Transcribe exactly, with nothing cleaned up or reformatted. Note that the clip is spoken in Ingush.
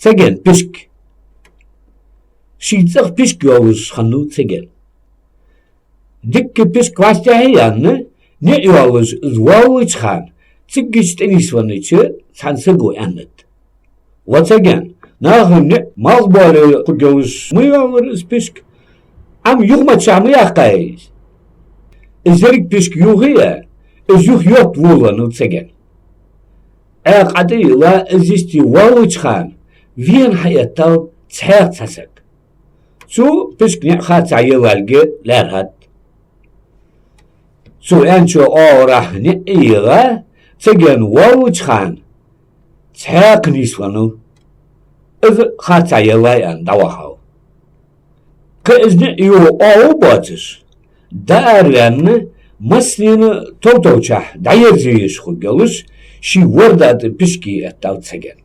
Цаген пишк. Ший цӀагӀа пишк йолаш хиннав Цаген. Дикка пишк вӀаштӀехьаяьнна, ниӀ йолаш из воаллача хана, циггача тӀанийсвеннача цхьан саго аьннад: «Ва Цаген, наха ниӀ малхбоале хургйолаш ма йоаллар из пишк. Ӏа юхамаччахьа ма яьккхай из». Из еррига пишк юхаяь, из юха йотта воалавеннав Цаген. Ӏаькъа тӀа йилла, из йисте воаллача хана, вена хьаэттав цхьаькха цхьа саг. Цо пишк ниӀ харцахьа еллалга лаьрхӀад. Цо аьннача оагӀорахьа ниӀ а йигӀа, Цаген воаллача хана цхьаькха нийсвеннав. Из харцахьа еллай аьнна дӀавахав. Кхы из ниӀ йоагӀа оагӀув боацаш, дӀаараваьнна, массанена товтовчахьа дӀаерзаеш хургйолаш, ший ворда тӀа пишк йиэттав Цаген.